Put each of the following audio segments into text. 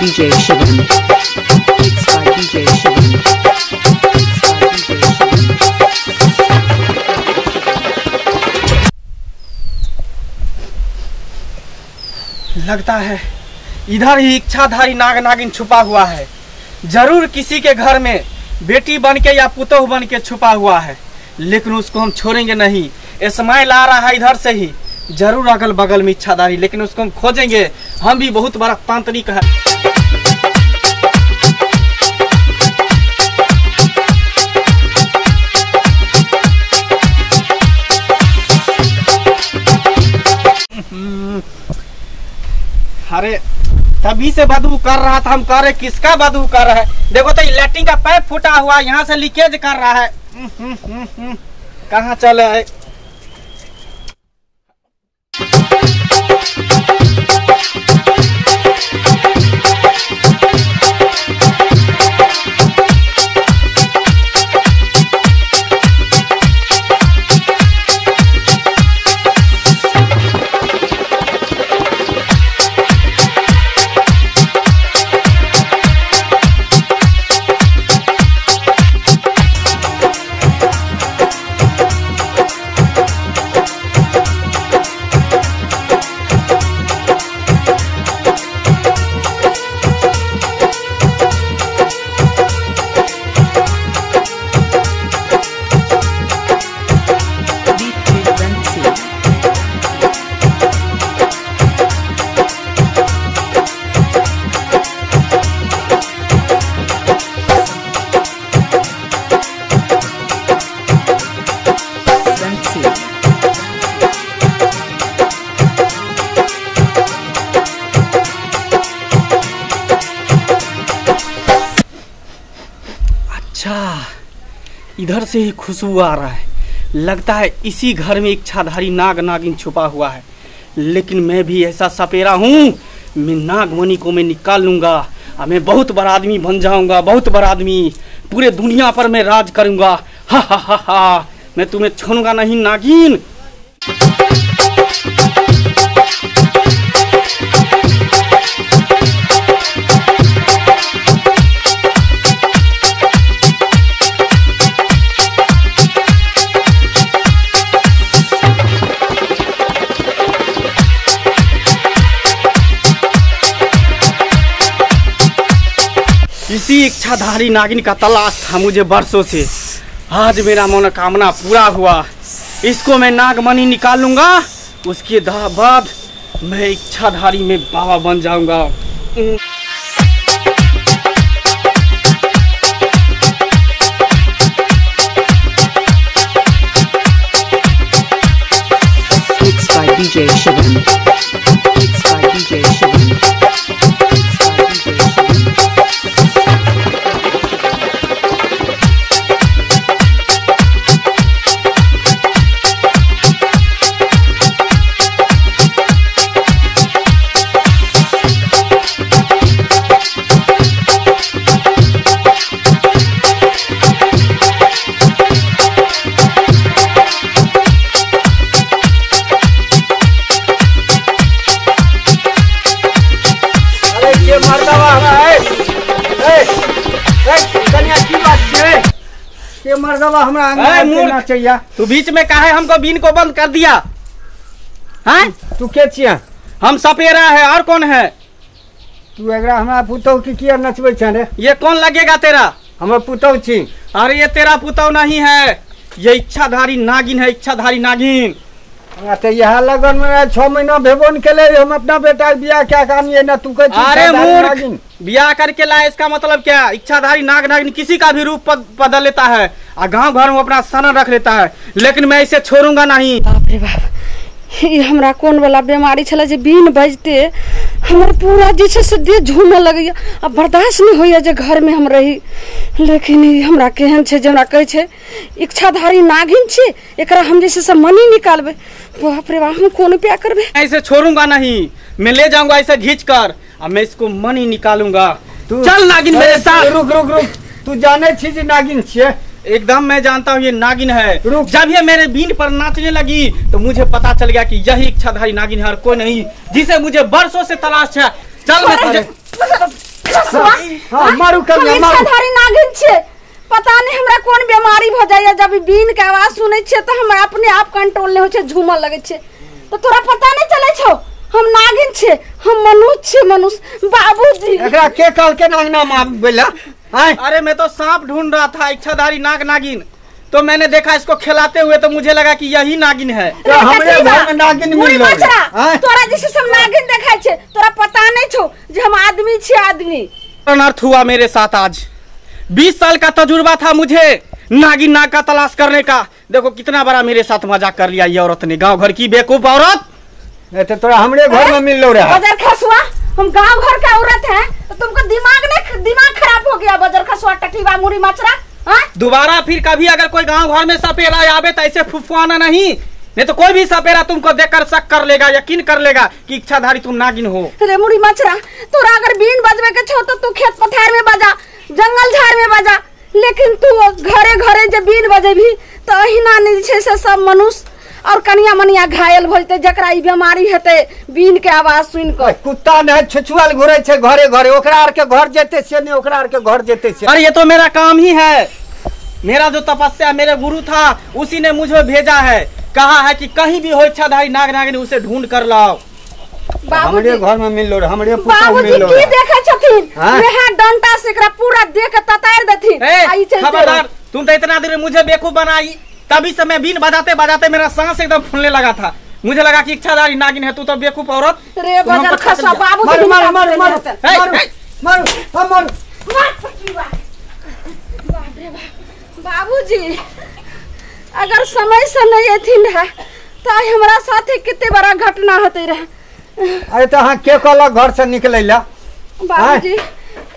DJ Shivam. Mixed by DJ Shivam. Mixed by DJ Shivam. लगता है इधर ही इच्छाधारी नाग नागिन छुपा हुआ है। जरूर किसी के घर में बेटी बन के या पुतोह बन के छुपा हुआ है, लेकिन उसको हम छोड़ेंगे नहीं। स्माइल आ रहा है इधर से ही, जरूर अगल बगल में इच्छाधारी, लेकिन उसको हम खोजेंगे। हम भी बहुत बड़ा तांत्रिक है। अरे तभी से बदबू कर रहा था, हम कह रहे किसका बदबू कर रहा है। देखो तो लैट्रिन का पाइप फूटा हुआ, यहाँ से लीकेज कर रहा है। कहाँ चले है? अच्छा, इधर से ही खुशबू आ रहा है। लगता है इसी घर में इच्छाधारी नाग नागिन छुपा हुआ है। लेकिन मैं भी ऐसा सपेरा हूँ, मैं नागमणि को मैं निकाल लूँगा और मैं बहुत बड़ा आदमी बन जाऊँगा। बहुत बड़ा आदमी, पूरे दुनिया पर मैं राज करूँगा। हा हा हा हा, मैं तुम्हें छोड़ूंगा नहीं नागिन। इसी इच्छाधारी नागिन का तलाश था मुझे बरसों से। आज मेरा मनोकामना पूरा हुआ। इसको मैं नागमणि निकाल लूंगा, उसके बाद मैं इच्छाधारी में बाबा बन जाऊंगा। Mixed by DJ Shivam. Mixed by DJ Shivam. Mixed by DJ Shivam. हमरा तू बीच में काहे हमको बीन को बंद कर दिया? हैं? तू के छिया? हम सपेरा है, और कौन है? तू एकरा हमरा पुतौ की किया नचबै छ रे? ये कौन लगेगा तेरा? हमर पुतौ छी। अरे ये तेरा पुतौ नहीं है, ये इच्छाधारी नागिन है, इच्छाधारी नागिन। हमरा त यह लगन में 6 महीना भेबो न केले, हम अपना बेटा बियाह क्या काम ना तू कहै छी। अरे मूर्ख, बियाह करके लाए इसका मतलब क्या? इच्छाधारी नाग नागिन किसी का भी रूप बदल लेता है और गांव घर में अपना शरण रख लेता है, लेकिन मैं इसे छोड़ूंगा नहीं। बाप रे बाप, ये हमरा कौन वाला बीमारी छला जे बीन बजते हमर पूरा जे छै से देह झूमे लगैया आ बर्दाश्त नहीं होइया जे घर में हम रही। लेकिन ई हमरा केहन छै जे हमरा कहै छै इच्छाधारी नागिन छी, एकरा हम जे छै से मनी निकालबै। बाप रे बाप, हम कोन उपाय करबै? मैं इसे छोड़ूंगा नहीं, मैं ले जाऊंगा इसे घींच कर और मैं इसको मनी निकालूंगा। चल नागिन मेरे साथ। रुक रुक रुक, तू जाने छी जे नागिन छियै? एकदम मैं जानता हूँ ये नागिन है। जब ये मेरे बीन पर नाचने लगी तो मुझे पता चल गया कि यही इच्छाधारी नागिन है और कोई नहीं, जिसे मुझे बरसों से तलाश है। चल मैं तुझे। खसुआ। हां मारू कनिया मारू। इच्छाधारी नागिन छियै, पता नहीं हमरा कोन बीमारी भ जाइए। जब बीन के आवाज सुनै छियै तऽ हमरा अपने आप कंट्रोल नहीं होइ छै, झूमऽ लगै छै। तऽ तोरा पता नहीं चलै छौ हम नागिन छियै, हम मनुष्य छियै, मनुष्य। बाबूजी एकरा के कहलकै नागिना मारबै ला? आय अरे मैं तो सांप ढूंढ रहा था, इच्छाधारी नाग नागिन, तो मैंने देखा इसको खिलाते हुए तो मुझे लगा कि यही नागिन है। तो हमरे घर में नागिन मिललो। तोरा जैसे सब नागिन देखाय छै, तोरा पता नहीं छौ जे हम आदमी छियै, आदमी। अनर्थ हुआ मेरे साथ आज। 20 साल का तजुर्बा था मुझे नागिन नाग का तलाश करने का। देखो कितना बड़ा मेरे साथ मजाक कर लिया ये औरत ने, गाँव घर की बेवकूफ औरत। तो तोरा हमरे घर में मिललो रहा। बजर खसुआ, हम गांव घर का औरत है तो तुमको दिमाग नहीं, दिमाग खराब हो गया बजर खसुआ टटीवा मुड़ी मचरा। दोबारा फिर कभी अगर कोई गांव घर में सपेरा आवे तो ऐसे फुफुआना नहीं, नहीं तो कोई भी सपेरा तुमको देखकर शक कर लेगा, यकीन कर लेगा कि इच्छाधारी तुम नागिन हो। रे मुड़ी मचरा, तोरा अगर बीन बजबे के छौ तो तू खेत पथार में बजा, जंगल झाड़ में बजा, लेकिन तू घरे घरे जे बीन बजेबी तो अहिना नहीं छै से सब मनुष्य और कनिया मनिया घायल भ जेतै जकरा ई बीमारी हेतै बीन के आवाज सुन के। कुत्ता नहीं छुछुआल घुरै छै घरे घरे, ओकरा आर के घर जेतै से नहीं, ओकरा आर के घर जेतै से। अरे ये तो मेरा काम ही है, मेरा जो तपस्या मेरे गुरु था उसी ने मुझे भेजा है, कहा है कि कहीं भी हो इच्छाधारी नाग नागिन उसे ढूंढ कर लाओ। हमरे घर में मिललो, हमरे पुतहु मिललो। बाबूजी की देखै छथिन? वएह डंटा से एकरा पूरा देह के ततार देथिन। ए खबरदार, तुम तो इतना देर मुझे बेवकूफ बनाई, तभी से मैं बीन बजाते बजाते मेरा सांस एकदम फूलने लगा था, मुझे लगा कि इच्छाधारी नागिन है, तू तो बेवकूफ औरत। रे बजर खसुआ, बाबूजी मारो मारो मारो मारो मारो मारो। बाबूजी अगर समय से नहीं अथिन रहे तो हमरा साथे कितने बड़ा घटना होते रहे। अरे तो अहाँ के कहलक घर से निकलै ला? बाबूजी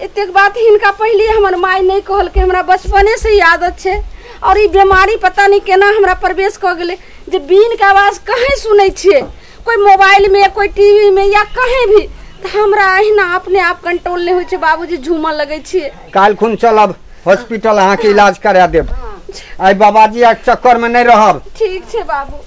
एतेक बात हिनका पहले हमर माय नहीं कहलकै, हमरा बचपने से आदत छै और ई बीमारी पता नहीं केना हमरा प्रवेश कऽ गेलै जे बीन के आवाज कहीं सुनै छियै, कोई मोबाइल में कोई टीवी में या कहीं भी, तऽ हमरा अहिना अपने आप कंट्रोल नहीं होइ छै बाबूजी, झूमऽ लगै छियै। काल्हि खुन चलब हॉस्पिटल, अहाँके इलाज करा देब। आइ बाबाजी के चक्कर में नहीं रहब। ठीक छै बाबू।